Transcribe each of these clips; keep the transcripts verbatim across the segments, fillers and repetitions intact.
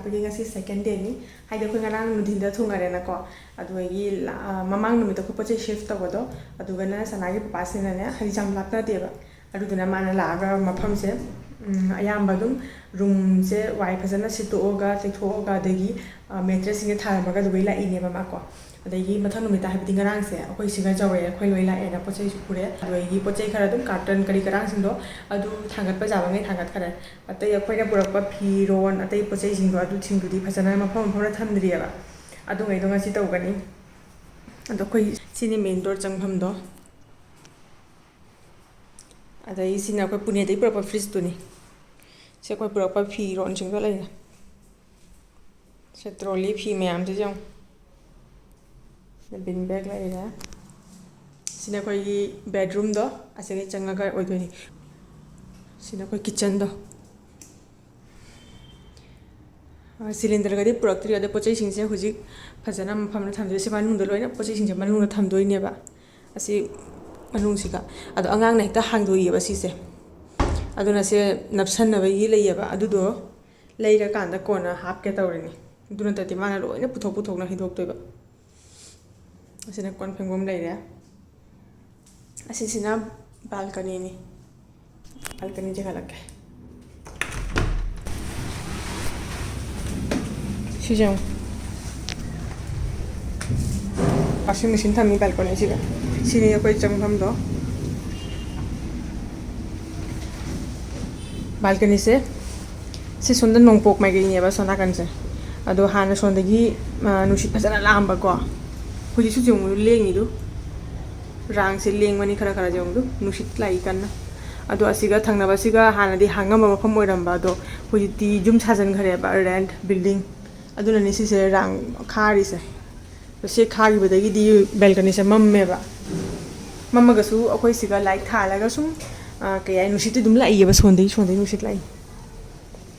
ꯍꯥꯏꯗꯤ ꯉꯁꯤ second dayꯅꯤ꯫ ꯍꯥꯏꯗꯤ ꯑꯩꯈꯣꯏ ꯉꯔꯥꯡ ꯅꯨꯡꯊꯤꯟꯗ ꯊꯨꯡꯉꯔꯦꯅꯀꯣ꯫ ꯑꯗꯨꯗꯒꯤ ꯂꯥ-, ꯑ, ꯃꯃꯥꯡ ꯅꯨꯃꯤꯠꯇ ꯑꯩꯈꯣꯏ ꯄꯣꯠ ꯆꯩ shift ꯇꯧꯕꯗꯣ, ꯑꯗꯨꯒꯅ ꯁꯅꯥꯒꯤ ꯄꯄꯥꯁꯤꯅꯅꯦ, ꯍꯥꯏꯗꯤ ꯌꯥꯝ ꯂꯥꯞꯅꯗꯦꯕ꯫ ꯑꯗꯨꯗꯨꯅ ꯃꯥꯅ ꯂꯥꯛꯑꯒ ꯃꯐꯝꯁꯦ, ꯎꯝ, ꯑꯌꯥꯝꯕ ꯑꯗꯨꯝ roomꯁꯦ ꯋꯥꯏ ꯐꯖꯅ ꯁꯤꯠꯇꯣꯛꯑꯒ, ꯇꯩꯊꯣꯛꯑꯒ, ꯑꯗꯒꯤ, ꯑ, mattressꯁꯤꯡꯁꯦ ꯊꯥꯔꯝꯃꯒ ꯑꯗꯨꯒꯩ ꯂꯥꯛꯏꯅꯦꯕ ꯃꯥꯀꯣ꯫ ꯑꯗꯒꯤ ꯃꯊꯪ ꯅꯨꯃꯤꯠꯇ, ꯍꯥꯏꯕꯗꯤ ꯉꯔꯥꯡꯁꯦ, ꯑꯩꯈꯣꯏ ꯁꯤꯒ ꯌꯧꯔꯦ, ꯑꯩꯈꯣꯏ ꯂꯣꯏ ꯂꯥꯛꯑꯦꯅ ꯄꯣꯠ ꯆꯩꯁꯨ ꯄꯨꯔꯦ꯫ ꯑꯗꯨꯗꯒꯤ ꯄꯣꯠ ꯆꯩ ꯈꯔ ꯑꯗꯨꯝ carton ꯀꯔꯤ ꯀꯔꯥꯡꯁꯤꯡꯗꯣ ꯑꯗꯨ ꯊꯥꯡꯒꯠꯄ ꯌꯥꯕꯉꯩ ꯊꯥꯡꯒꯠꯈ꯭ꯔꯦ꯫ ꯑꯇꯩ ꯑꯩꯈꯣꯏꯅ ꯄꯨꯔꯛꯄ ꯐꯤꯔꯣꯟ, ꯑꯇꯩ ꯄꯣꯠ ꯆꯩꯁꯤꯡꯗꯣ ꯑꯗꯨꯁꯤꯡꯗꯨꯗꯤ ꯐꯖꯅ ꯃꯐꯝ ꯃꯐꯝꯗ ꯊꯝꯗ꯭ꯔꯤꯑꯕ꯫ ꯑꯗꯨꯉꯩꯗꯣ ꯉꯁꯤ ꯇꯧꯒꯅꯤ꯫ ꯑꯗꯣ ꯑꯩꯈꯣꯏ ꯁꯤꯅꯤ main door ꯆꯪꯐꯝꯗꯣ꯫ ꯑꯗꯩ ꯁꯤꯅ ꯑꯩꯈꯣꯏ ꯄꯨꯅꯦꯗꯒꯤ ꯄꯨꯔꯛꯄ fridgeꯇꯨꯅꯤ꯫ ꯁꯤ ꯑꯩꯈꯣꯏ ꯄꯨꯔꯛꯄ ꯐꯤꯔꯣꯟꯁꯤꯡꯗꯣ ꯂꯩꯔꯦ꯫ ꯁꯤ trolley ꯐꯤ ꯃꯌꯥꯝꯁꯤꯁꯨ ꯌꯦꯡꯉꯨ꯫ Bin bag ꯂꯩꯔꯦ꯫ ꯁꯤꯅ ꯑꯩꯈꯣꯏꯒꯤ bedroomꯗꯣ, ꯑꯁꯤꯗꯒꯤ ꯆꯪꯉꯒ ꯑꯣꯏꯗꯣꯏꯅꯤ꯫ ꯁꯤꯅ ꯑꯩꯈꯣꯏ kitchenꯗꯣ꯫ ꯑ, cylinderꯒꯗꯤ ꯄꯨꯔꯛꯇ꯭ꯔꯤ, ꯑꯗꯣ ꯄꯣꯠ ꯆꯩꯁꯤꯡꯁꯦ ꯍꯧꯖꯤꯛ ꯐꯖꯅ ꯃꯐꯝꯗ ꯊꯝꯗꯣꯏ꯫ ꯁꯤ ꯃꯅꯨꯡꯗ ꯂꯣꯏꯅ ꯄꯣꯠ ꯆꯩꯁꯤꯡꯁꯦ ꯃꯅꯨꯡꯗ ꯊꯝꯗꯣꯏꯅꯦꯕ, ꯑꯁꯤ ꯃꯅꯨꯡꯁꯤꯒ꯫ ꯑꯗꯣ ꯑꯉꯥꯡꯅ ꯍꯦꯛꯇ ꯍꯥꯡꯗꯣꯛꯏꯑꯕ ꯁꯤꯁꯦ꯫ ꯑꯗꯨꯅ ꯁꯦ ꯅꯞꯁꯟꯅꯕꯒꯤ ꯂꯩꯌꯦꯕ, ꯑꯗꯨꯗꯣ ꯂꯩꯔꯀꯥꯟꯗ ꯀꯣꯟꯅ ꯍꯥꯞꯀꯦ ꯇꯧꯔꯤꯅꯤ꯫ ꯑꯗꯨ ꯅꯠꯇ꯭ꯔꯗꯤ ꯃꯥꯅ ꯂꯣꯏꯅ ꯄꯨꯊꯣꯛ ꯄꯨꯊꯣꯛꯅ ꯍꯩꯗꯣꯛꯇꯣꯏꯕ꯫ ꯑꯁꯤꯅ ꯀꯣꯟ ꯐꯦꯡꯐꯝ ꯂꯩꯔꯦ꯫ ꯑꯁꯤꯁꯤꯅ balconyꯅꯤ꯫ Balcony ꯆꯤꯡꯈꯠꯂꯛꯀꯦ꯫ ꯁꯤꯁꯦ ꯌꯦꯡꯉꯨ꯫ Washing machine ꯊꯝꯃꯤ balconyꯁꯤꯗ꯫ ꯁꯤꯅꯤ ꯑꯩꯈꯣꯏ ꯆꯪꯐꯝꯗꯣ꯫ Balconyꯁꯦ, ꯁꯤ ꯁꯣꯝꯗ ꯅꯣꯡꯄꯣꯛ ꯃꯥꯏꯀꯩꯅꯦꯕ, ꯁꯣꯝ ꯅꯥꯀꯟꯁꯦ꯫ ꯑꯗꯣ ꯍꯥꯟꯅ ꯁꯣꯝꯗꯒꯤ, ꯑ, ꯅꯨꯡꯁꯤꯠ ꯐꯖꯅ ꯂꯥꯛꯑꯝꯕꯀꯣ꯫ ꯍꯧꯖꯤꯛꯁꯨ ꯌꯦꯡꯉꯨ, ꯂꯦꯡꯉꯤꯗꯨ꯫ ꯔꯥꯡꯁꯦ ꯂꯦꯡꯕꯅꯤ ꯈꯔ ꯈꯔ, ꯌꯦꯡꯉꯨꯗꯨ꯫ ꯅꯨꯡꯁꯤꯠ ꯂꯥꯛꯏ ꯀꯟꯅ꯫ ꯑꯗꯣ ꯑꯁꯤꯒ ꯊꯪꯅꯕꯁꯤꯒ ꯍꯥꯟꯅꯗꯤ ꯍꯥꯡꯉꯝꯕ ꯃꯐꯝ ꯑꯣꯏꯔꯝꯕ, ꯑꯗꯣ ꯍꯧꯖꯤꯛꯇꯤ ꯌꯨꯝ ꯁꯥꯖꯟꯈ꯭ꯔꯦꯕ, rent building꯫ ꯑꯗꯨꯅꯅꯤ ꯁꯤꯁꯦ ꯔꯥꯡ ꯈꯥꯔꯤꯁꯦ꯫ ꯁꯤ ꯈꯥꯈꯤꯕꯗꯒꯤꯗꯤ balconyꯁꯦ ꯃꯝꯃꯦꯕ꯫ ꯃꯝꯃꯒꯁꯨ ꯑꯩꯈꯣꯏ ꯁꯤꯒ light ꯊꯥꯜꯂꯒ ꯁꯨꯝ, ꯑ, ꯀꯩ ꯍꯥꯏꯅꯤ, ꯅꯨꯡꯁꯤꯠꯇꯤ ꯑꯗꯨꯝ ꯂꯥꯛꯏꯌꯦꯕ, ꯁꯣꯟꯗꯒꯤ, ꯁꯣꯟꯗꯒꯤ ꯅꯨꯡꯁꯤꯠ ꯂꯥꯛꯏ꯫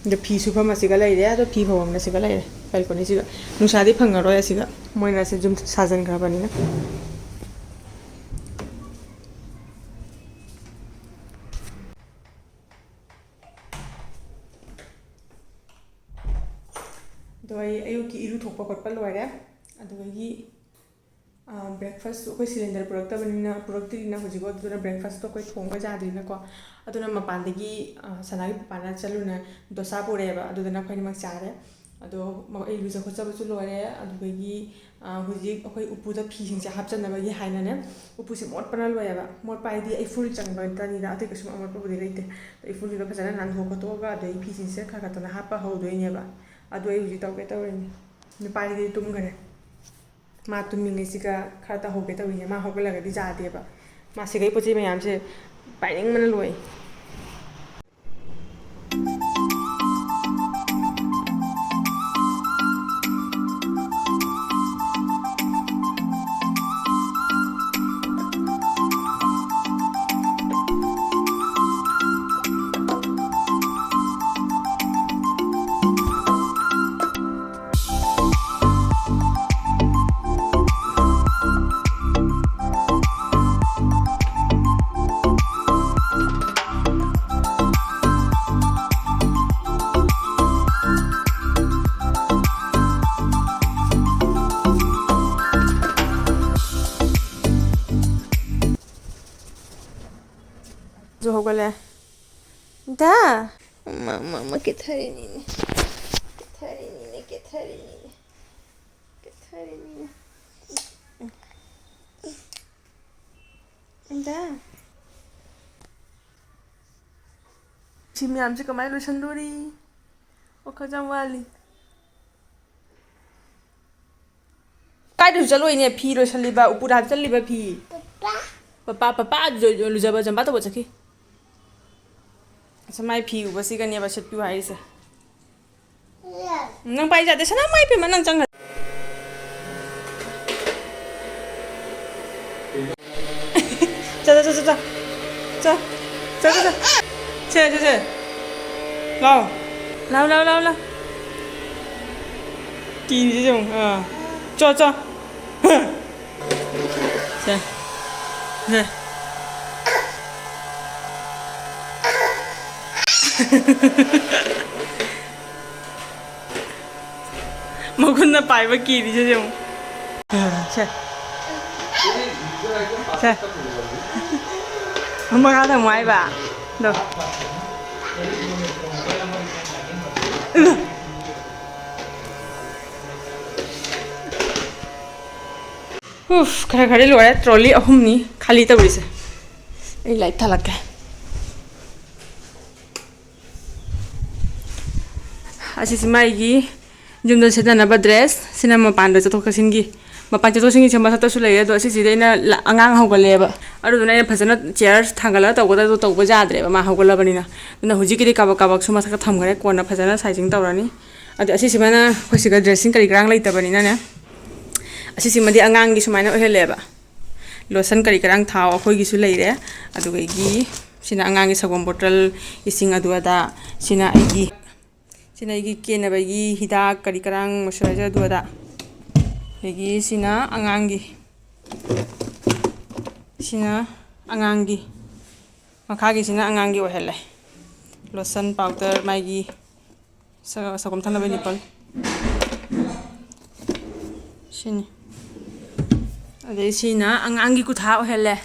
ꯑꯗꯣ ꯐꯤ ꯁꯨꯐꯝ ꯑꯁꯤꯒ ꯂꯩꯔꯦ, ꯑꯗꯣ ꯐꯤ ꯐꯧꯐꯝꯅ ꯁꯤꯒ ꯂꯩꯔꯦ, balconyꯁꯤꯒ꯫ ꯅꯨꯡꯁꯥꯗꯤ ꯐꯪꯉꯔꯣꯏ ꯑꯁꯤꯒ, ꯃꯣꯏꯅ ꯑꯁꯤ ꯌꯨꯝ ꯁꯥꯖꯟꯈ꯭ꯔꯕꯅꯤꯅ꯫ ꯑꯗꯣ ꯑꯩ ꯑꯌꯨꯛꯀꯤ ꯏꯔꯨ ꯊꯣꯛꯄ ꯈꯣꯠꯄ ꯂꯣꯏꯔꯦ꯫ ꯑꯗꯨꯗꯒꯤ, ꯑ, breakfast ꯑꯩꯈꯣꯏ cylinder ꯄꯨꯔꯛꯇꯕꯅꯤꯅ, ꯄꯨꯔꯛꯇ꯭ꯔꯤꯅ ꯍꯧꯖꯤꯛꯐꯥꯎ, ꯑꯗꯨꯅ breakfastꯇꯣ ꯑꯩꯈꯣꯏ ꯊꯣꯡꯕ ꯌꯥꯗ꯭ꯔꯤꯅꯀꯣ꯫ ꯑꯗꯨꯅ ꯃꯄꯥꯟꯗꯒꯤ, ꯑ, ꯁꯅꯥꯒꯤ ꯄꯄꯥꯅ ꯆꯠꯂꯨꯅ ꯗꯣꯁꯥ ꯄꯨꯔꯛꯑꯦꯕ, ꯑꯗꯨꯗꯅ ꯑꯩꯈꯣꯏꯅꯤꯃꯛ ꯆꯥꯔꯦ꯫ ꯑꯗꯣ ꯃ-, ꯑꯩ ꯂꯨꯖ ꯈꯣꯠꯆꯕꯁꯨ ꯂꯣꯏꯔꯦ꯫ ꯑꯗꯨꯗꯒꯤ, ꯑ, ꯍꯧꯖꯤꯛ ꯑꯩꯈꯣꯏ ꯎꯄꯨꯗ ꯐꯤꯁꯤꯡꯁꯦ ꯍꯥꯞꯆꯟꯅꯕꯒꯤ ꯍꯥꯏꯅꯅꯦ, ꯎꯄꯨꯁꯦ ꯃꯣꯠꯄꯅ ꯂꯣꯏꯔꯦꯕ꯫ ꯃꯣꯠꯄ ꯍꯥꯏꯗꯤ ꯑꯩ ꯐꯨꯔꯤꯠ ꯆꯪꯕ ꯇꯅꯤꯗ, ꯑꯇꯩ ꯀꯩꯁꯨꯝ ꯑꯃꯣꯠꯄꯕꯨꯗꯤ ꯂꯩꯇꯦ꯫ ꯑꯗꯣ ꯏꯐꯨꯟꯁꯤꯗꯣ ꯐꯖꯅ ꯅꯥꯟꯊꯣꯛ ꯈꯣꯠꯇꯣꯛꯑꯒ, ꯑꯗꯩ ꯐꯤꯁꯤꯡꯁꯦ ꯈꯔ ꯈꯔ ꯇꯞꯅ ꯍꯥꯞꯄ ꯍꯧꯗꯣꯏꯅꯦꯕ꯫ ꯑꯗꯨ ꯑꯩ ꯍꯧꯖꯤꯛ ꯇꯧꯒꯦ ꯇꯧꯔꯤꯅꯤ꯫ ꯅꯨꯄꯥꯒꯤꯗꯤ ꯇꯨꯝꯈꯔꯦ꯫ ꯃꯥ ꯇꯨꯝꯃꯤꯉꯩꯁꯤꯒ ꯈꯔ ꯇꯧꯍꯧꯒꯦ ꯇꯧꯔꯤꯅꯦ꯫ ꯃꯥ ꯍꯧꯒꯠꯂꯒꯗꯤ ꯌꯥꯗꯦꯕ꯫ ꯃꯥ ꯁꯤꯒꯩ ꯄꯣꯠ ꯆꯩ ꯃꯌꯥꯝꯁꯦ ꯄꯥꯏꯅꯤꯡꯕꯅ ꯂꯣꯏ꯫ ꯍꯧꯒꯠꯂꯦ꯫ ꯗꯥ! ꯃꯥ, ꯃꯥ, ꯃꯥ ꯀꯦꯊꯔꯤꯅꯤꯅꯦ꯫ ꯀꯦꯊꯔꯤꯅꯤꯅꯦ, ꯀꯦꯊꯔꯤꯅꯤꯅꯦ꯫ ꯀꯦꯊꯔꯤꯅꯤꯅꯦ꯫ ꯗꯥ! ꯁꯤ ꯃꯌꯥꯝꯁꯦ ꯀꯃꯥꯏꯅ ꯂꯣꯏꯁꯟꯗꯣꯔꯤ? ꯋꯥꯈꯜꯁꯦ ꯌꯥꯝ ꯋꯥꯠꯂꯤ꯫ ꯀꯥꯏꯗꯁꯨ ꯆꯠꯂꯣꯏꯅꯦ, ꯐꯤ ꯂꯣꯏꯁꯜꯂꯤꯕ, ꯎꯄꯨꯗ ꯍꯥꯞꯆꯜꯂꯤꯕ ꯐꯤ꯫ ꯄꯄꯥ꯫ ꯄꯄꯥ, ꯄꯄꯥ ꯂꯨꯖ-, ꯂꯨꯖꯕ ꯖꯝꯕꯥ ꯇꯧꯕ ꯆꯠꯈꯤ꯫ ꯑꯁ, ꯃꯥꯏ ꯐꯤ ꯎꯕꯁꯤꯒꯅꯦꯕ ꯁꯦꯠꯄꯤꯌꯨ ꯍꯥꯏꯔꯤꯁꯦ꯫ ꯅꯪ ꯄꯥꯏ ꯌꯥꯗꯦ, ꯁꯅꯥ ꯃꯥꯏ ꯄꯦꯝꯃ, ꯅꯪ ꯆꯪꯈ꯭ꯔ-, ꯆꯠ, ꯆꯠ, ꯆꯠ, ꯆꯠ꯫ ꯆꯠ, ꯆꯠ, ꯆꯠ, ꯆꯠ꯫ ꯁꯦ, ꯁꯦ, ꯁꯦ꯫ ꯂꯥꯎ꯫ ꯂꯥꯎ, ꯂꯥꯎ, ꯂꯥꯎ, ꯂꯥꯎ꯫ ꯀꯤꯔꯤꯁꯦ ꯌꯦꯡꯉꯨ꯫ ꯑꯥ꯫ ꯆꯣ, ꯆꯣ꯫ ꯁꯦ꯫ ꯁꯦ꯫ ꯈꯨꯠꯅ ꯄꯥꯏꯕ ꯀꯤꯔꯤꯁꯦ ꯌꯦꯡꯉꯨ꯫ ꯁꯦ꯫ ꯁꯦ꯫ ꯃꯈꯥ ꯊꯝꯃꯣ ꯍꯥꯏꯕ? ꯑꯗꯣ꯫ ꯎꯐ, ꯈꯔ ꯈꯔꯗꯤ ꯂꯣꯏꯔꯦ꯫ ꯇ꯭ꯔꯣꯂꯤ ꯑꯍꯨꯝꯅꯤ ꯈꯥꯂꯤ ꯇꯧꯔꯤꯁꯦ꯫ ꯑꯩ ꯂꯥꯏꯠ ꯊꯥꯜꯂꯛꯀꯦ꯫ ꯑꯁꯤꯁꯤ ꯃꯥꯒꯤ ꯌꯨꯝꯗ ꯁꯦꯠꯅꯅꯕ ꯗ꯭ꯔꯦꯁ, ꯁꯤꯅ ꯃꯄꯥꯟꯗ ꯆꯠꯊꯣꯛ ꯆꯠꯁꯤꯟꯒꯤ꯫ ꯃꯄꯥꯟ ꯆꯠꯊꯣꯛ ꯆꯠꯁꯤꯟꯒꯤꯁꯦ ꯃꯊꯛꯇꯁꯨ ꯂꯩꯔꯦ, ꯑꯗꯣ ꯑꯁꯤꯁꯤꯗ ꯑꯩꯅ ꯂ-, ꯑꯉꯥꯡ ꯍꯧꯒꯠꯂꯛꯑꯦꯕ꯫ ꯑꯗꯨꯗꯨꯅ ꯑꯩꯅ ꯐꯖꯅ ꯆꯤꯌꯔ ꯊꯥꯡꯒꯠꯂꯒ ꯇꯧꯒꯗꯕꯗꯣ ꯇꯧꯕ ꯌꯥꯗ꯭ꯔꯦꯕ, ꯃꯥ ꯍꯧꯒꯠꯂꯕꯅꯤꯅ꯫ ꯑꯗꯨꯅ ꯍꯧꯖꯤꯛꯀꯤꯗꯤ ꯀꯥꯕꯛ ꯀꯥꯕꯛꯁꯨ ꯃꯊꯛꯇ ꯊꯝꯈ꯭ꯔꯦ, ꯀꯣꯟꯅ ꯐꯖꯅ ꯁꯥꯏꯖꯤꯡ ꯇꯧꯔꯅꯤ꯫ ꯑꯗꯣ ꯑꯁꯤꯁꯤꯃꯅ ꯑꯩꯈꯣꯏ ꯁꯤꯒ ꯗ꯭ꯔꯦꯁꯤꯡ ꯀꯔꯤ ꯀꯔꯥꯡ ꯂꯩꯇꯕꯅꯤꯅꯅꯦ, ꯑꯁꯤꯁꯤꯃꯗꯤ ꯑꯉꯥꯡꯒꯤ ꯁꯨꯃꯥꯏꯅ ꯑꯣꯏꯍꯜꯂꯦꯕ꯫ ꯂꯣꯁꯟ ꯀꯔꯤ ꯀꯔꯥꯡ ꯊꯥꯎ ꯑꯩꯈꯣꯏꯒꯤꯁꯨ ꯂꯩꯔꯦ꯫ ꯑꯗꯨꯗꯒꯤ ꯁꯤꯅ ꯑꯉꯥꯡꯒꯤ ꯁꯪꯒꯣꯝ ꯕꯣꯇꯜ, ꯏꯁꯤꯡ ꯑꯗꯨ ꯑꯗꯥ꯫ ꯁꯤꯅ ꯑꯩꯒꯤ, ꯁꯤꯅ ꯑꯩꯒꯤ ꯀꯦꯅꯕꯒꯤ ꯍꯤꯗꯥꯛ ꯀꯔꯤ ꯀꯔꯥꯡ, ꯃꯣꯏꯆꯔꯥꯏꯖꯔ ꯑꯗꯨ ꯑꯗꯥ꯫ ꯑꯗꯒꯤ ꯁꯤꯅ ꯑꯉꯥꯡꯒꯤ, ꯁꯤꯅ ꯑꯉꯥꯡꯒꯤ, ꯃꯈꯥꯒꯤꯁꯤꯅ ꯑꯉꯥꯡꯒꯤ ꯑꯣꯏꯍꯜꯂꯦ꯫ ꯂꯣꯁꯟ, ꯄꯥꯎꯗꯔ, ꯃꯥꯒꯤ ꯁ-, ꯁꯪꯒꯣꯝ ꯊꯛꯅꯕ ꯅꯤꯄꯜ꯫ ꯁꯤꯅꯤ꯫ ꯑꯗꯩ ꯁꯤꯅ ꯑꯉꯥꯡꯒꯤ ꯀꯨꯊꯥ ꯑꯣꯏꯍꯜꯂꯦ꯫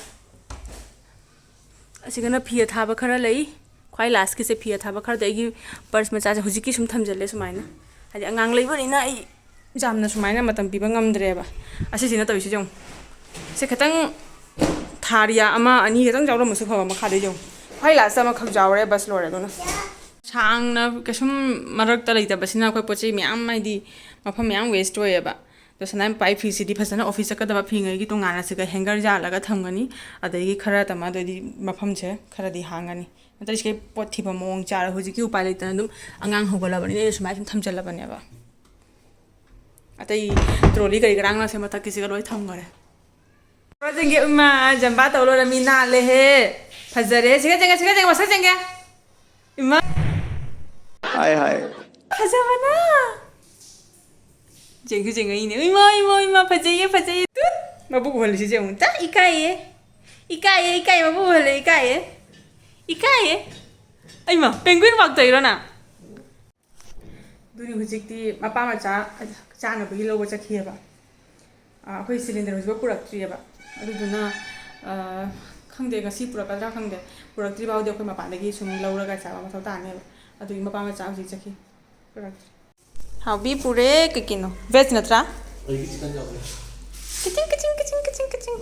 ꯑꯁꯤꯒꯅ ꯐꯤ ꯑꯊꯥꯕ ꯈꯔ ꯂꯩ꯫ ꯈ꯭ꯋꯥꯏ ꯂꯥꯁꯀꯤꯁꯦ ꯐꯤ ꯑꯊꯥꯕ ꯈꯔꯗꯤ ꯑꯩꯒꯤ ꯄꯔꯁ ꯃꯆꯥꯁꯦ ꯍꯧꯖꯤꯛꯀꯤ ꯁꯨꯝ ꯊꯝꯖꯤꯜꯂꯦ ꯁꯨꯃꯥꯏꯅ꯫ ꯍꯥꯏꯗꯤ ꯑꯉꯥꯡ ꯂꯩꯕꯅꯤꯅ ꯑꯩ ꯌꯥꯝꯅ ꯁꯨꯃꯥꯏꯅ ꯃꯇꯝ ꯄꯤꯕ ꯉꯝꯗ꯭ꯔꯦꯕ꯫ ꯑꯁꯤꯁꯤꯅ ꯇꯧꯔꯤꯁꯤ ꯌꯦꯡꯉꯨ꯫ ꯁꯤ ꯈꯤꯇꯪ ꯊꯥꯔꯤꯌꯥ ꯑꯃ ꯑꯅꯤ ꯈꯤꯇꯪ ꯌꯥꯎꯔꯝꯃꯁꯨ ꯐꯕ, ꯃꯈꯥꯗ ꯌꯦꯡꯉꯨ꯫ ꯈ꯭ꯋꯥꯏ ꯂꯥꯁꯇ ꯑꯃꯈꯛ ꯌꯥꯎꯔꯦ, ꯕꯁ ꯂꯣꯏꯔꯦ ꯑꯗꯨꯅ꯫ ꯁꯥꯡꯅ ꯀꯩꯁꯨꯝ ꯃꯔꯛꯇ ꯂꯩꯇꯕꯁꯤꯅ ꯑꯩꯈꯣꯏ ꯄꯣꯠ ꯆꯩ ꯃꯌꯥꯝ, ꯍꯥꯏꯗꯤ ꯃꯐꯝ ꯃꯌꯥꯝ ꯋꯦꯁ ꯑꯣꯏꯌꯦꯕ꯫ ꯑꯗꯣ ꯁꯅꯥ ꯃꯄꯥꯒꯤ ꯐꯤꯁꯤꯗꯤ ꯐꯖꯅ ꯑꯣꯐꯤꯁ ꯆꯠꯀꯗꯕ ꯐꯤꯉꯩꯒꯤ ꯇꯣꯉꯥꯟꯅ ꯁꯤꯒ ꯍꯦꯡꯒꯔ ꯌꯥꯜꯂꯒ ꯊꯝꯒꯅꯤ꯫ ꯑꯗꯒꯤ ꯈꯔ ꯇꯃꯥꯗꯣꯏꯗꯤ ꯃꯐꯝꯁꯦ ꯈꯔꯗꯤ ꯍꯥꯡꯒꯅꯤ꯫ ꯅꯠꯇ꯭ꯔꯗꯤ ꯁꯤꯒꯤ ꯄꯣꯠ ꯊꯤꯕ ꯃꯑꯣꯡ ꯆꯥꯔ ꯍꯧꯖꯤꯛꯀꯤ ꯎꯄꯥꯏ ꯂꯩꯇꯅ ꯑꯗꯨꯝ ꯑꯉꯥꯡ ꯍꯧꯒꯠꯂꯕꯅꯤꯅ ꯑꯩꯅ ꯁꯨꯃꯥꯏꯅ ꯁꯨꯝ ꯊꯝꯖꯜꯂꯕꯅꯦꯕ꯫ ꯑꯇꯩ ꯇ꯭ꯔꯣꯂꯤ ꯀꯔꯤ ꯀꯔꯥꯡꯅꯁꯦ ꯃꯊꯛꯀꯤꯁꯤꯒ ꯂꯣꯏ ꯊꯝꯈꯔꯦ꯫ ꯆꯦꯡꯒꯦ ꯏꯃꯥ, ꯖꯝꯕꯥ ꯇꯧ ꯂꯣꯏꯔꯝꯃꯤ, ꯅꯥꯜꯂꯦꯍꯦ꯫ ꯐꯖꯔꯦ꯫ ꯁꯤꯒ ꯆꯦꯡꯒꯦ, ꯁꯤꯒ ꯆꯦꯡꯒꯦ, ꯃꯁꯛ ꯆꯦꯡꯒꯦ꯫ ꯏꯃꯥ꯫ ꯍꯥꯏ, ꯍꯥꯏ꯫ ꯐꯖꯕꯅ꯫ ꯆꯦꯡꯁꯨ ꯆꯦꯡꯉꯛꯏꯅꯦ꯫ ꯏꯃꯥ, ꯏꯃꯥ, ꯏꯃꯥ, ꯐꯖꯩꯌꯦ, ꯐꯖꯩꯌꯦ꯫ ꯇꯨꯠ! ꯃꯕꯨꯛ ꯎꯍꯜꯂꯤꯁꯤ ꯌꯦꯡꯉꯨ꯫ ꯇ, ꯏꯀꯥꯏꯌꯦ꯫ ꯏꯀꯥꯏꯌꯦ, ꯏꯀꯥꯏꯌꯦ, ꯃꯕꯨꯛ ꯎꯍꯜꯂꯦ, ꯏꯀꯥꯏꯌꯦ꯫ ꯏꯀꯥꯏꯌꯦ꯫ ꯑꯩꯃ, ꯄꯦꯡꯒ꯭ꯋꯤꯟ ꯋꯥꯛ ꯇꯧꯔꯤꯔꯣ ꯅꯪ? ꯑꯗꯨꯅꯤ ꯍꯧꯖꯤꯛꯇꯤ ꯃꯄꯥ ꯃꯆꯥ, ꯆꯥꯅꯕꯒꯤ ꯂꯧꯕ ꯆꯠꯈꯤꯑꯕ꯫ ꯑꯩꯈꯣꯏ ꯁꯤꯂꯤꯟꯗꯔ ꯍꯧꯖꯤꯛꯐꯥꯎ ꯄꯨꯔꯛꯇ꯭ꯔꯤꯑꯕ꯫ ꯑꯗꯨꯗꯨꯅ ꯈꯪꯗꯦ, ꯉꯁꯤ ꯄꯨꯔꯛꯀꯗ꯭ꯔꯥ ꯈꯪꯗꯦ꯫ ꯄꯨꯔꯛꯇ꯭ꯔꯤ ꯐꯥꯎꯗꯤ ꯑꯩꯈꯣꯏ ꯃꯄꯥꯟꯗꯒꯤ ꯁꯨꯝ ꯂꯧꯔꯒ ꯆꯥꯕ ꯃꯊꯧ ꯇꯥꯅꯦꯕ꯫ ꯑꯗꯨꯒꯤ ꯃꯄꯥ ꯃꯆꯥ ꯍꯧꯖꯤꯛ ꯆꯠꯈꯤ, ꯄꯨꯔꯛꯇ꯭ꯔꯤ꯫ ꯍꯥꯎꯕꯤ ꯄꯨꯔꯦ꯫ ꯀꯩ ꯀꯩꯅꯣ? ꯚꯦꯖ ꯅꯠꯇ꯭ꯔꯥ? ꯑꯩꯒꯤ ꯆꯤꯀꯟ ꯌꯥꯎꯔꯦ꯫ ꯀꯤꯆꯤꯡ, ꯀꯤꯆꯤꯡ, ꯀꯤꯆꯤꯡ, ꯀꯤꯆꯤꯡ, ꯀꯤꯆꯤꯡ꯫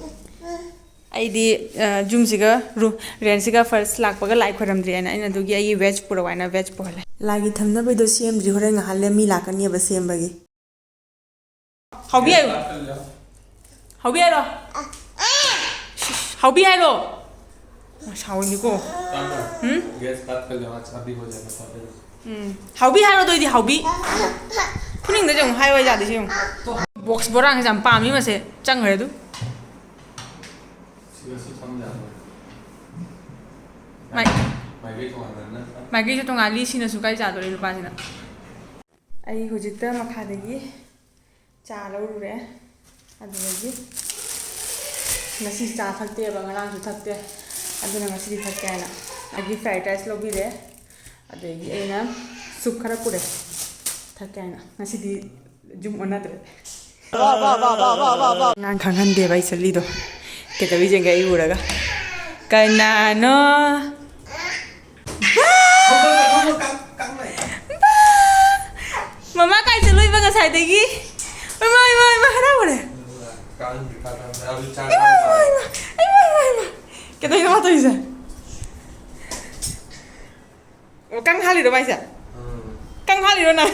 ꯑꯩꯗꯤ ꯌꯨꯝꯁꯤꯒ ꯔꯨ ꯔꯦꯟꯁꯤꯒ ꯐꯥꯔꯁ ꯂꯥꯛꯄꯒ ꯂꯥꯏ ꯈꯣꯏꯔꯝꯗ꯭ꯔꯤ ꯍꯥꯏꯅ ꯑꯩꯅ ꯑꯗꯨꯒꯤ ꯑꯩꯒꯤ ꯚꯦꯖ ꯄꯨꯔꯛꯑꯣ ꯍꯥꯏꯅ ꯚꯦꯖ ꯄꯨꯍꯜꯂꯦ꯫ ꯂꯥꯏꯒꯤ ꯊꯝꯅꯕꯩꯗꯣ ꯁꯦꯝꯗ꯭ꯔꯤ, ꯍꯣꯔꯦꯟ ꯉꯥꯏꯍꯥꯛ ꯂꯩꯔ ꯃꯤ ꯂꯥꯛꯀꯅꯤꯕ ꯁꯦꯝꯕꯒꯤ꯫ ꯍꯥꯎꯕꯤ ꯍꯥꯏꯌꯣ꯫ ꯍꯥꯎꯕꯤ ꯍꯥꯏꯔꯣ꯫ ꯍꯥꯎꯕꯤ ꯍꯥꯏꯔꯣ꯫ ꯁꯥꯎꯅꯤꯀꯣ꯫ ꯎꯝ? ꯎꯝ꯫ ꯍꯥꯎꯕꯤ ꯍꯥꯏꯔꯣ ꯑꯗꯨ ꯑꯣꯏꯗꯤ ꯍꯥꯎꯕꯤ꯫ ꯈꯨꯅꯤꯡꯗꯁꯨ ꯑꯃꯨꯛ ꯍꯥꯏꯌꯣ ꯌꯥꯗꯦ ꯁꯤ ꯌꯦꯡꯉꯨ꯫ ꯕꯣꯛꯁ ꯕꯣꯔꯥꯁꯦ ꯌꯥꯝ ꯄꯥꯝꯃꯤ ꯃꯁꯦ꯫ ꯆꯪꯈ꯭ꯔꯦ ꯑꯗꯨ꯫ ꯃꯥꯏ-, ꯃꯥꯏꯀꯩꯁꯨ ꯇꯣꯉꯥꯜꯂꯤ, ꯁꯤꯅꯁꯨ ꯀꯥꯏ ꯆꯥꯗꯣꯔꯤ ꯂꯨꯄꯥꯁꯤꯅ꯫ ꯑꯩ ꯍꯧꯖꯤꯛꯇ ꯃꯈꯥꯗꯒꯤ ꯆꯥ ꯂꯧꯔꯨꯔꯦ꯫ ꯑꯗꯨꯗꯒꯤ ꯉꯁꯤ ꯆꯥ ꯊꯛꯇꯦꯕ, ꯉꯔꯥꯡꯁꯨ ꯊꯛꯇꯦ꯫ ꯑꯗꯨꯅ ꯉꯁꯤꯗꯤ ꯊꯛꯀꯦ ꯍꯥꯏꯅ ꯑꯩꯒꯤ ꯐ꯭ꯔꯥꯏꯗ ꯔꯥꯏꯁ ꯂꯧꯕꯤꯔꯦ꯫ ꯑꯗꯒꯤ ꯑꯩꯅ ꯁꯨꯞ ꯈꯔ ꯄꯨꯔꯦ ꯊꯛꯀꯦ ꯍꯥꯏꯅ꯫ ꯉꯁꯤꯗꯤ ꯌꯨꯝ ꯑꯣꯟꯅꯗ꯭ꯔꯦ꯫ ꯑꯉꯥꯡ ꯈꯪꯍꯟꯗꯦꯕ ꯑꯩ ꯆꯠꯂꯤꯗꯣ꯫ ꯀꯩꯗꯧꯔꯤꯁꯦ ꯑꯩ ꯎꯔꯒ꯫ ꯀꯅꯥꯅꯣ? ꯕꯥ! ꯕꯥ! ꯃꯃꯥ ꯀꯥꯏ ꯆꯠꯂꯨꯏꯕ ꯉꯁꯥꯏꯗꯒꯤ? ꯏꯃꯥ, ꯏꯃꯥ, ꯏꯃꯥ, ꯍꯔꯥꯎꯔꯦ꯫ ꯏꯃꯥ, ꯏꯃꯥ, ꯏꯃꯥ, ꯏꯃꯥ, ꯏꯃꯥ, ꯏꯃꯥ꯫ ꯀꯩꯗꯧꯔꯤꯅꯣ ꯃꯥ ꯇꯧꯔꯤꯁꯦ? ꯑꯣ, ꯀꯥꯡ ꯍꯥꯠꯂꯤꯔꯣ ꯃꯥꯏꯁꯦ? ꯎꯝ꯫ ꯀꯥꯡ ꯍꯥꯠꯂꯤꯔꯣ ꯅꯪ?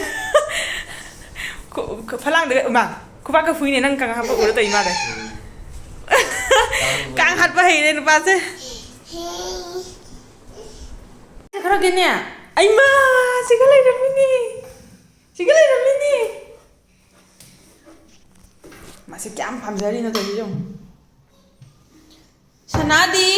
ꯈꯨ-, ꯈꯨ-, ꯐꯂꯥꯡꯗꯒ, ꯏꯃꯥ, ꯈꯨꯕꯥꯛꯀ ꯐꯨꯏꯅꯦ ꯅꯪ ꯀꯥꯡ ꯍꯥꯠꯄ ꯎꯔ ꯇꯧꯔꯤ ꯃꯥꯜꯂꯦ꯫ ꯎꯝ꯫ ꯀꯥꯡ ꯍꯥꯠꯄ ꯍꯩꯔꯦ ꯅꯨꯄꯥꯁꯦ꯫ ꯈꯔꯒꯅꯦ, ꯑꯩꯃꯥ, ꯁꯤꯒ ꯂꯩꯔꯝꯃꯤꯅꯦ꯫ ꯁꯤꯒ ꯂꯩꯔꯝꯃꯤꯅꯦ꯫ ꯃꯥꯁꯦ ꯀꯌꯥꯝ ꯄꯥꯝꯖꯔꯤꯅꯣ ꯇꯧꯔꯤꯁꯦ ꯌꯦꯡꯉꯨ꯫ ꯁꯅꯥꯗꯤ?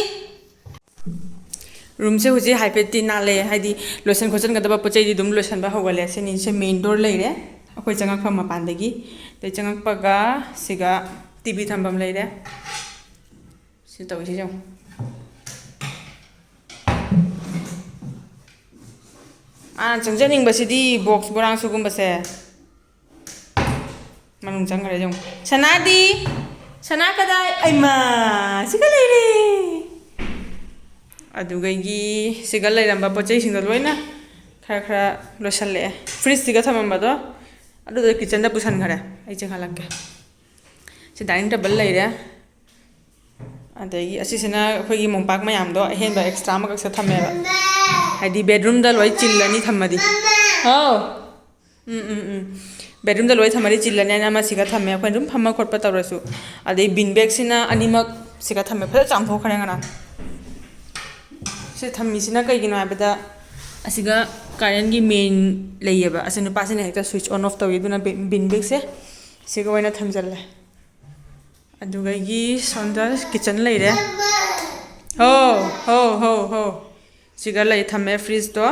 ꯔꯨꯝꯁꯦ ꯍꯧꯖꯤꯛ ꯍꯥꯏꯐꯦꯠꯇꯤ ꯅꯥꯜꯂꯦ, ꯍꯥꯏꯗꯤ ꯂꯣꯏꯁꯟ ꯈꯣꯠꯆꯟꯒꯗꯕ ꯄꯣꯠ ꯆꯩꯗꯤ ꯑꯗꯨꯝ ꯂꯣꯏꯁꯟꯕ ꯍꯧꯒꯠꯂꯦ꯫ ꯁꯤꯅꯤ, ꯁꯤ ꯃꯦꯟ ꯗꯣꯔ ꯂꯩꯔꯦ, ꯑꯩꯈꯣꯏ ꯆꯪꯉꯛꯐꯝ ꯃꯄꯥꯟꯗꯒꯤ꯫ ꯑꯗꯩ ꯆꯪꯉꯛꯄꯒ ꯁꯤꯒ ꯇꯤ ꯚꯤ ꯊꯝꯐꯝ ꯂꯩꯔꯦ꯫ ꯁꯤ ꯇꯧꯔꯤꯁꯤ ꯌꯦꯡꯉꯨ꯫ ꯃꯥꯅ ꯆꯪꯖꯅꯤꯡꯕꯁꯤꯗꯤ ꯕꯣꯛꯁ ꯕꯣꯔꯥꯡ ꯁꯨꯒꯨꯝꯕꯁꯦ꯫ ꯃꯅꯨꯡ ꯆꯪꯈ꯭ꯔꯦ ꯌꯦꯡꯉꯨ꯫ ꯁꯅꯥꯗꯤ? ꯁꯅꯥ ꯀꯗꯥꯏ? ꯑꯩꯃꯥ! ꯁꯤꯒ ꯂꯩꯔꯦ꯫ ꯑꯗꯨꯒꯩꯒꯤ ꯁꯤꯒ ꯂꯩꯔꯝꯕ ꯄꯣꯠ ꯆꯩꯁꯤꯡꯗꯣ ꯂꯣꯏꯅ ꯈꯔ ꯈꯔ ꯂꯣꯏꯁꯜꯂꯛꯑꯦ꯫ ꯐ꯭ꯔꯤꯖꯁꯤꯒ ꯊꯝꯃꯝꯕꯗꯣ ꯑꯗꯨꯗꯣ ꯀꯤꯠꯆꯟꯗ ꯄꯨꯁꯟꯈ꯭ꯔꯦ꯫ ꯑꯩ ꯆꯦꯟꯈꯠꯂꯛꯀꯦ꯫ ꯁꯤ ꯗꯥꯏꯅꯤꯡ ꯇꯦꯕꯜ ꯂꯩꯔꯦ꯫ ꯑꯗꯒꯤ ꯑꯁꯤꯁꯤꯅ ꯑꯩꯈꯣꯏꯒꯤ ꯃꯣꯝꯄꯥꯛ ꯃꯌꯥꯝꯗꯣ ꯑꯍꯦꯟꯕ ꯑꯦꯛꯁꯇ꯭ꯔꯥ ꯑꯃꯈꯛꯁꯦ ꯊꯝꯃꯦꯕ꯫ ꯍꯥꯏꯗꯤ ꯕꯦꯗꯔꯨꯝꯗ ꯂꯣꯏ ꯆꯤꯜꯂꯅꯤ ꯊꯝꯃꯗꯤ꯫ ꯍꯥꯎ꯫ ꯎꯝ, ꯎꯝ, ꯎꯝ꯫ ꯕꯦꯗꯔꯨꯝꯗ ꯂꯣꯏ ꯊꯝꯃꯗꯤ ꯆꯤꯜꯂꯅꯤ ꯍꯥꯏꯅ ꯑꯃꯁꯤꯒ ꯊꯝꯃꯦ, ꯑꯩꯈꯣꯏꯅ ꯑꯗꯨꯝ ꯐꯝꯕ ꯈꯣꯠꯄ ꯇꯧꯔꯁꯨ꯫ ꯑꯗꯩ ꯕꯤꯟ ꯕꯦꯒꯁꯤꯅ ꯑꯅꯤꯃꯛ ꯁꯤꯒ ꯊꯝꯃꯦ, ꯐꯖꯅ ꯆꯥꯝꯊꯣꯛꯈ꯭ꯔꯦ ꯉꯔꯥꯡ꯫ ꯁꯤ ꯊꯝꯃꯤꯁꯤꯅ ꯀꯩꯒꯤꯅꯣ ꯍꯥꯏꯕꯗ, ꯑꯁꯤꯒ ꯀꯔꯦꯟꯒꯤ ꯃꯦꯟ ꯂꯩꯌꯦꯕ, ꯑꯁꯤ ꯅꯨꯄꯥꯁꯤꯅ ꯍꯦꯛꯇ ꯁ꯭ꯋꯤꯆ ꯑꯣꯟ ꯑꯣꯐ ꯇꯧꯏ, ꯑꯗꯨꯅ ꯕꯤ-, ꯕꯤꯟ ꯕꯦꯒꯁꯦ ꯁꯤꯒ ꯑꯣꯏꯅ ꯊꯝꯖꯜꯂꯦ꯫ ꯑꯗꯨꯗꯒꯤ ꯁꯣꯝꯗ ꯀꯤꯠꯆꯟ ꯂꯩꯔꯦ꯫ ꯍꯣ, ꯍꯣ, ꯍꯣ, ꯍꯣ꯫ ꯁꯤꯒ ꯂꯩ ꯊꯝꯃꯦ ꯐ꯭ꯔꯤꯖꯇꯣ꯫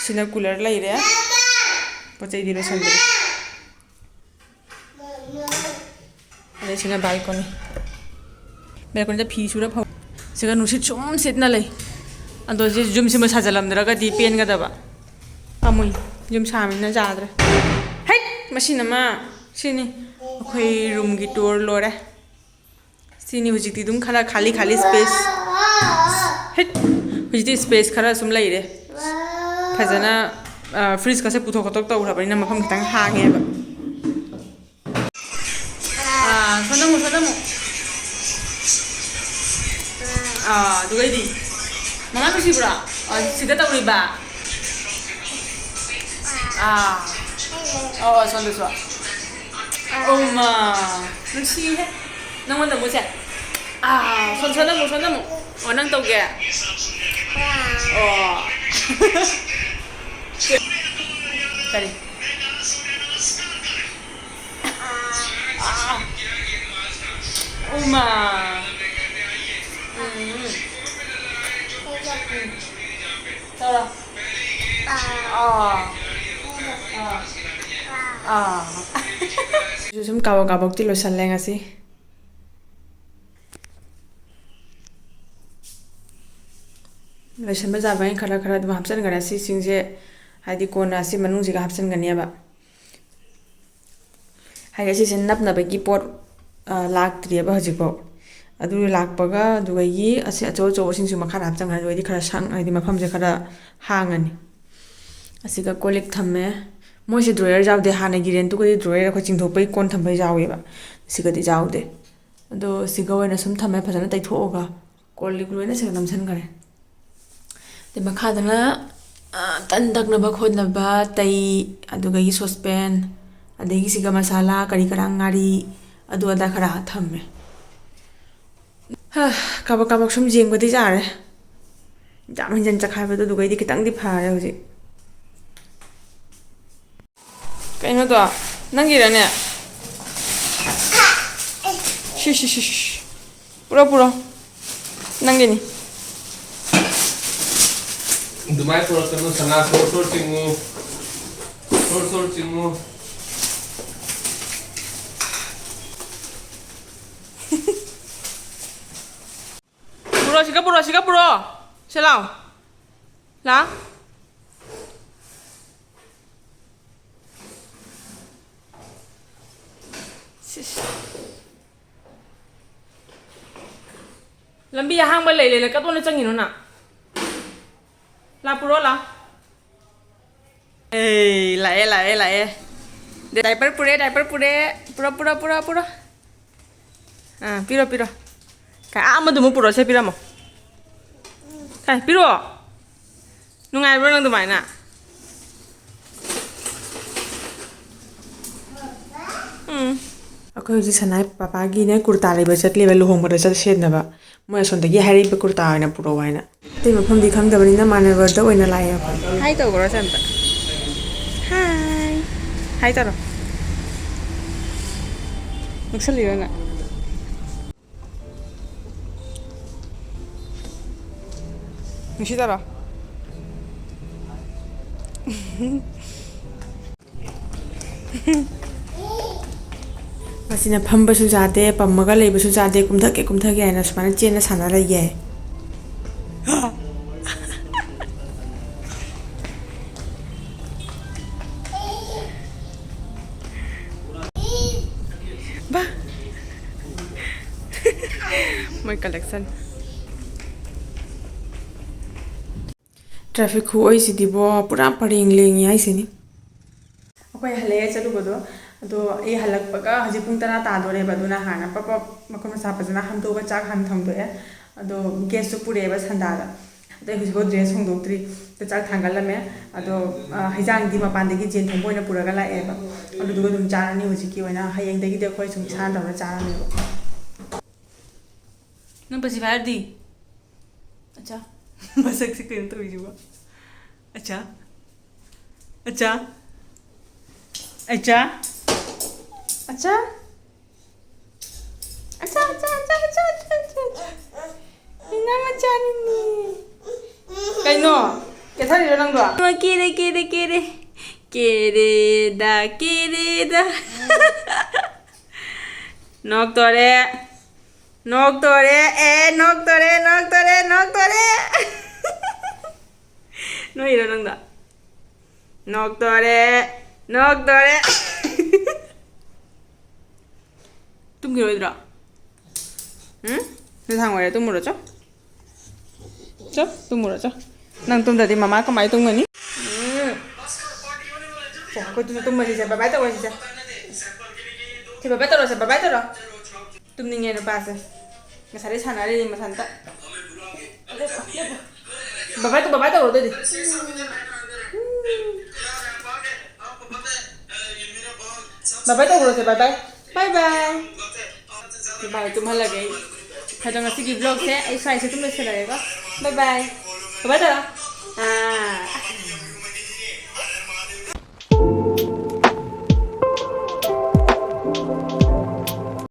ꯁꯤꯅ ꯀꯨꯂꯔ ꯂꯩꯔꯦ꯫ ꯄꯣꯠ ꯆꯩꯗꯤ ꯂꯣꯏꯁꯟꯗ꯭ꯔꯤ꯫ ꯑꯗꯩ ꯁꯤꯅ ꯕꯥꯜꯀꯣꯅꯤ꯫ ꯕꯥꯜꯀꯣꯅꯤꯗ ꯐꯤ ꯁꯨꯔ ꯐꯧ꯫ ꯁꯤꯒ ꯅꯨꯡꯁꯤꯠ ꯁꯨꯝ ꯁꯤꯠꯅ ꯂꯩ꯫ ꯑꯗꯣ ꯁꯤ ꯌꯨꯝꯁꯤꯃ ꯁꯥꯖꯜꯂꯝꯗ꯭ꯔꯒꯗꯤ ꯄꯦꯟꯒꯗꯕ꯫ ꯄꯥꯝꯃꯨꯏ꯫ ꯌꯨꯝ ꯁꯥꯕꯅꯤꯅ ꯌꯥꯗ꯭ꯔꯦ꯫ ꯍꯩꯠ! ꯃꯁꯤꯅ ꯑꯃ, ꯁꯤꯅꯤ꯫ ꯑꯩꯈꯣꯏ ꯔꯨꯝꯒꯤ ꯇꯨꯔ ꯂꯣꯏꯔꯦ꯫ ꯁꯤꯅꯤ ꯍꯧꯖꯤꯛꯇꯤ ꯑꯗꯨꯝ ꯈꯔ ꯈꯥꯂꯤ ꯈꯥꯂꯤ ꯁ꯭ꯄꯦꯁ꯫ ꯍꯩꯠ! ꯍꯧꯖꯤꯛꯇꯤ ꯁ꯭ꯄꯦꯁ ꯈꯔ ꯁꯨꯝ ꯂꯩꯔꯦ꯫ ꯐꯖꯅ, ꯑ, ꯐ꯭ꯔꯤꯖꯀꯁꯦ ꯄꯨꯊꯣꯛ ꯈꯣꯠꯇꯣꯛ ꯇꯧꯈ꯭ꯔꯕꯅꯤꯅ ꯃꯐꯝ ꯈꯤꯇꯪ ꯍꯥꯡꯉꯦꯕ꯫ ꯑꯥ, ꯁꯣꯝꯗ ꯑꯃꯨꯛ, ꯁꯣꯝꯗ ꯑꯃꯨꯛ꯫ ꯑꯥ, ꯑꯗꯨꯒꯩꯗꯤ꯫ ꯃꯃꯥ ꯅꯨꯡꯁꯤꯕ꯭ꯔꯣ? ꯑꯥ, ꯁꯤꯗ ꯇꯧꯔꯤꯕ? ꯑꯥ꯫ ꯑꯣ, ꯁꯣꯝꯗꯁꯨ꯫ ꯑꯣ, ꯃꯥ꯫ ꯅꯨꯡꯁꯤꯍꯦ꯫ ꯅꯪꯉꯣꯟꯗ ꯑꯃꯨꯛ ꯁꯦ꯫ ꯑꯥ, ꯁꯣꯝ, ꯁꯣꯝꯗ ꯑꯃꯨꯛ, ꯁꯣꯝꯗ ꯑꯃꯨꯛ꯫ ꯑꯣ, ꯅꯪ ꯇꯧꯒꯦ? ꯑꯣ꯫ ꯀꯔꯤ? ꯎꯃꯥ꯫ ꯎꯝ꯫ ꯇꯧꯔꯣ꯫ ꯑꯥ꯫ ꯑꯥ꯫ ꯁꯨꯝ ꯀꯥꯕꯛ ꯀꯥꯕꯛꯇꯤ ꯂꯣꯏꯁꯜꯂꯦ ꯉꯁꯤ꯫ ꯂꯣꯏꯁꯟꯕ ꯌꯥꯕ ꯑꯩꯅ ꯈꯔ ꯈꯔ ꯑꯗꯨꯝ ꯍꯥꯞꯆꯤꯟꯈ꯭ꯔꯦ꯫ ꯁꯤꯁꯤꯡꯁꯦ ꯍꯥꯏꯗꯤ ꯀꯣꯟꯅ ꯑꯁꯤ ꯃꯅꯨꯡꯁꯤꯒ ꯍꯥꯞꯆꯤꯟꯒꯅꯦꯕ꯫ ꯍꯥꯏꯗꯤ ꯑꯁꯤꯁꯦ ꯅꯞꯅꯕꯒꯤ ꯄꯣꯠ, ꯑ, ꯂꯥꯛꯇ꯭ꯔꯤꯑꯕ ꯍꯧꯖꯤꯛꯐꯥꯎ꯫ ꯑꯗꯨ ꯂꯥꯛꯄꯒ ꯑꯗꯨꯗꯒꯤ ꯑꯁꯤ ꯑꯆꯧ ꯑꯆꯧꯕꯁꯤꯡꯁꯨ ꯃꯈꯥꯗ ꯍꯥꯞꯆꯟꯈ꯭ꯔꯦ꯫ ꯑꯗꯨꯗꯩꯗꯤ ꯈꯔ ꯁꯪ-, ꯍꯥꯏꯗꯤ ꯃꯐꯝꯁꯦ ꯈꯔ ꯍꯥꯡꯉꯅꯤ꯫ ꯑꯁꯤꯒ ꯀꯣꯜ ꯂꯤꯛ ꯊꯝꯃꯦ꯫ ꯃꯣꯏꯁꯦ drawer ꯌꯥꯎꯗꯦ꯫ ꯍꯥꯟꯅꯒꯤ rent ꯇꯨꯒꯗꯤ drawer ꯑꯩꯈꯣꯏ ꯆꯤꯡꯊꯣꯛꯄꯒꯤ ꯀꯣꯟ ꯊꯝꯕ ꯌꯥꯎꯋꯦꯕ꯫ ꯁꯤꯒꯗꯤ ꯌꯥꯎꯗꯦ꯫ ꯑꯗꯣ ꯁꯤꯒ ꯑꯣꯏꯅ ꯁꯨꯝ ꯊꯝꯃꯦ ꯐꯖꯅ ꯇꯩꯊꯣꯛꯑꯒ꯫ ꯀꯣꯜ ꯂꯤꯛ ꯂꯣꯏꯅ ꯁꯤꯗ ꯅꯝꯁꯤꯟꯈꯔꯦ꯫ ꯑꯗꯩ ꯃꯈꯥꯗꯅ, ꯑ, ꯇꯟ ꯇꯛꯅꯕ ꯈꯣꯠꯅꯕ ꯇꯩ, ꯑꯗꯨꯗꯒꯤ saucepan, ꯑꯗꯒꯤ ꯁꯤꯒ ꯃꯁꯥꯂꯥ ꯀꯔꯤ ꯀꯔꯥ, ꯉꯥꯔꯤ, ꯑꯗꯨ ꯑꯗꯥ ꯈꯔ ꯊꯝꯃꯦ꯫ ꯍ, ꯀꯥꯕꯛ ꯀꯥꯕꯛ ꯁꯨꯝ ꯌꯦꯡꯕꯗꯤ ꯌꯥꯔꯦ꯫ ꯌꯥꯝ ꯍꯦꯟꯖꯟ ꯆꯈꯥꯏꯕꯗꯣ ꯑꯗꯨꯒꯩꯗꯤ ꯈꯤꯇꯪꯗꯤ ꯐꯔꯦ ꯍꯧꯖꯤꯛ꯫ ꯀꯩꯅꯣꯗꯣ, ꯅꯪꯒꯤꯔꯅꯦ? ꯁꯤ, ꯁꯤ, ꯁꯤ, ꯁꯤ꯫ ꯄꯨꯔꯣ, ꯄꯨꯔꯣ꯫ ꯅꯪꯒꯤꯅꯤ꯫ ꯑꯗꯨꯃꯥꯏꯅ ꯄꯨꯔꯛꯀꯅꯨ, ꯁꯅꯥ, ꯁꯣꯔ ꯁꯣꯔ ꯆꯤꯡꯉꯨ꯫ ꯁꯣꯔ ꯁꯣꯔ ꯆꯤꯡꯉꯨ꯫ ꯄꯨꯔꯣ, ꯁꯤꯒ ꯄꯨꯔꯣ, ꯁꯤꯒ ꯄꯨꯔꯣ꯫ ꯁꯤ ꯂꯥꯎ꯫ ꯂꯥꯎ꯫ ꯁꯤꯁ꯫ ꯂꯝꯕꯤ ꯑꯍꯥꯡꯕ ꯂꯩ ꯂꯩꯅ ꯀꯗꯣꯝꯗ ꯆꯪꯉꯤꯅꯣ ꯅꯪ? ꯂꯥ ꯄꯨꯔꯣ, ꯂꯥ꯫ ꯑꯦ, ꯂꯥꯛꯑꯦ, ꯂꯥꯛꯑꯦ, ꯂꯥꯛꯑꯦ꯫ ꯗꯦ, diaper ꯄꯨꯔꯦ, diaper ꯄꯨꯔꯦ꯫ ꯄꯨꯔꯣ, ꯄꯨꯔꯣ, ꯄꯨꯔꯣ, ꯄꯨꯔꯣ꯫ ꯑꯥ, ꯄꯤꯔꯣ, ꯄꯤꯔꯣ꯫ ꯀꯥꯏ, ꯑꯥ, ꯑꯃꯗꯨꯃꯨꯛ ꯄꯨꯔꯛꯑꯣꯁꯦ, ꯄꯤꯔꯝꯃꯣ꯫ ꯀꯥꯏ, ꯄꯤꯔꯣ꯫ ꯅꯨꯡꯉꯥꯏꯕ꯭ꯔꯣ ꯅꯪ ꯑꯗꯨꯃꯥꯏꯅ? ꯎꯝ꯫ ꯑꯩꯈꯣꯏ ꯍꯧꯖꯤꯛ ꯁꯅꯥꯏ ꯄꯄꯥꯒꯤꯅꯦ ꯀꯨꯔꯇꯥ ꯂꯩꯕ ꯆꯠꯂꯦꯕ, ꯂꯨꯍꯣꯡꯕꯗ ꯆꯠ ꯁꯦꯠꯅꯕ꯫ ꯃꯣꯏ ꯑꯁꯣꯝꯗꯒꯤ ꯍꯥꯏꯔꯛꯏꯕ ꯀꯨꯔꯇꯥ ꯑꯣꯏꯅ ꯄꯨꯔꯛꯑꯣ ꯍꯥꯏꯅ꯫ ꯑꯇꯩ ꯃꯐꯝꯗꯤ ꯈꯪꯗꯕꯅꯤꯅ ꯃꯥꯟꯅꯕꯗ ꯑꯣꯏꯅ ꯂꯥꯛꯑꯦ ꯑꯩꯈꯣꯏ꯫ ꯍꯥꯏ ꯇꯧꯈ꯭ꯔꯣ ꯁꯦ ꯑꯝꯇ꯫ ꯍꯥꯏ꯫ ꯍꯥꯏ ꯇꯧꯔꯣ꯫ ꯅꯣꯛꯁꯜꯂꯤꯔꯣ ꯅꯪ? ꯅꯨꯡꯁꯤꯗꯔꯣ? ꯃꯁꯤꯅ ꯐꯝꯕꯁꯨ ꯌꯥꯗꯦ, ꯄꯝꯃꯒ ꯂꯩꯕꯁꯨ ꯌꯥꯗꯦ, ꯀꯨꯝꯊꯒꯦ, ꯀꯨꯝꯊꯒꯦ ꯍꯥꯏꯅ ꯁꯨꯃꯥꯏꯅ ꯆꯦꯟꯅ ꯁꯥꯟꯅ ꯂꯩꯌꯦ꯫ ꯃꯣꯏ collection꯫ Traffic ꯈꯨꯑꯣꯏꯁꯤꯗꯤꯕꯣ, ꯄꯨꯔꯥ ꯄꯔꯦꯡ ꯂꯦꯡꯉꯤ ꯍꯥꯏꯁꯤꯅꯤ꯫ ꯑꯩꯈꯣꯏ ꯍꯜꯂꯛꯑꯦ ꯆꯠꯂꯨꯕꯗꯣ꯫ ꯑꯗꯣ ꯑꯩ ꯍꯜꯂꯛꯄꯒ ꯍꯧꯖꯤꯛ ꯄꯨꯡ ꯇꯔꯥ ꯇꯥꯗꯣꯔꯦꯕ꯫ ꯑꯗꯨꯅ ꯍꯥꯟꯅ ꯄꯞ ꯄꯞ ꯃꯈꯨꯠ ꯃꯁꯥ ꯐꯖꯅ ꯍꯥꯝꯗꯣꯛꯑꯒ ꯆꯥꯛ ꯍꯥꯟꯅ ꯊꯣꯡꯗꯣꯛꯑꯦ꯫ ꯑꯗꯣ gas ꯁꯨ ꯄꯨꯔꯛꯑꯦꯕ ꯁꯟꯗꯥꯗ꯫ ꯑꯗꯩ ꯍꯧꯖꯤꯛꯐꯥꯎ dress ꯍꯣꯡꯗꯣꯛꯇ꯭ꯔꯤ꯫ ꯑꯗꯣ ꯆꯥꯛ ꯊꯥꯡꯒꯠꯂꯝꯃꯦ꯫ ꯑꯗꯣ, ꯑ, ꯍꯩꯖꯥꯡꯗꯤ ꯃꯄꯥꯟꯗꯒꯤ ꯖꯦꯟ ꯊꯣꯡꯕ ꯑꯣꯏꯅ ꯄꯨꯔꯒ ꯂꯥꯛꯑꯦꯕ꯫ ꯑꯗꯨꯗꯨꯒ ꯑꯗꯨꯝ ꯆꯥꯔꯅꯤ ꯍꯧꯖꯤꯛꯀꯤ ꯑꯣꯏꯅ꯫ ꯍꯌꯦꯡꯗꯒꯤꯗꯤ ꯑꯩꯈꯣꯏ ꯁꯨꯝ ꯏꯁꯥꯅ ꯇꯧꯔ ꯆꯥꯔꯅꯦꯕ꯫ ꯅꯪ pacifier ꯗꯤ? ꯑꯆꯥ꯫ ꯃꯁꯛꯁꯦ ꯀꯩꯅꯣ ꯇꯧꯔꯤꯁꯤꯕꯣ? ꯑꯆꯥ꯫ ꯑꯆꯥ꯫ ꯑꯆꯥ꯫ ꯑꯆꯥ꯫ ꯑꯆꯥ, ꯑꯆꯥ, ꯑꯆꯥ꯫ ꯃꯤꯅꯥ ꯃꯆꯥꯅꯤꯅꯦ꯫ ꯀꯩꯅꯣ? ꯀꯦꯊꯔꯤꯔꯣ ꯅꯪꯗꯣ? ꯀꯦꯔꯦ, ꯀꯦꯔꯦ, ꯀꯦꯔꯦ꯫ ꯀꯦꯔꯦꯗ, ꯀꯦꯔꯦꯗ꯫ ꯅꯣꯛꯇꯣꯔꯦ꯫ ꯅꯣꯛꯇꯣꯔꯦ, ꯑꯦ, ꯅꯣꯛꯇꯣꯔꯦ, ꯅꯣꯛꯇꯣꯔꯦ, ꯅꯣꯛꯇꯣꯔꯦ꯫ ꯅꯣꯛꯏꯔꯣ ꯅꯪꯗꯣ? ꯅꯣꯛꯇꯣꯔꯦ, ꯅꯣꯛꯇꯣꯔꯦ꯫ ꯇꯨꯝꯈꯤꯔꯣꯏꯗ꯭ꯔꯣ? ꯎꯝ? ꯅꯨꯡꯗꯥꯡ ꯑꯣꯏꯔꯦ, ꯇꯨꯝꯃꯨꯔꯣ, ꯆꯣ꯫ ꯆꯣ, ꯇꯨꯝꯃꯨꯔꯣ, ꯆꯣ꯫ ꯅꯪ ꯇꯨꯝꯗ꯭ꯔꯗꯤ ꯃꯃꯥ ꯀꯃꯥꯏ ꯇꯨꯝꯒꯅꯤ? ꯎꯝ꯫ ꯁꯦ, ꯑꯩꯈꯣꯏ ꯇꯨꯝ-, ꯇꯨꯝꯃꯁꯤꯁꯦ, bye bye ꯇꯧꯔꯁꯤꯁꯦ꯫ ꯁꯦ, bye bye ꯇꯧꯔꯣꯁꯦ, bye bye ꯇꯧꯔꯣ꯫ ꯇꯨꯝꯅꯤꯡꯉꯦ ꯅꯨꯄꯥꯁꯦ꯫ ꯉꯁꯥꯏꯗꯩ ꯁꯥꯟꯅꯔꯤꯅꯤ ꯃꯊꯟꯇ꯫ ꯂꯦꯞꯄꯣ, ꯂꯦꯞꯄꯣ꯫ Bye bye ꯇꯧ, bye bye ꯇꯧꯔꯣ ꯑꯗꯨꯗꯤ꯫ Bye bye ꯇꯧꯔꯣꯁꯦ, bye bye꯫ Bye bye꯫ Bye bye, ꯇꯨꯝꯍꯜꯂꯒꯦ ꯑꯩ꯫ ꯑꯗꯣ ꯉꯁꯤꯒꯤ vlog ꯁꯦ ꯑꯩ ꯁ꯭ꯋꯥꯏꯁꯦ ꯑꯗꯨꯝ ꯂꯣꯏꯁꯤꯜꯂꯒꯦꯀꯣ꯫ Bye bye꯫ Bye bye ꯇꯧꯔꯣ꯫ ꯑꯥ꯫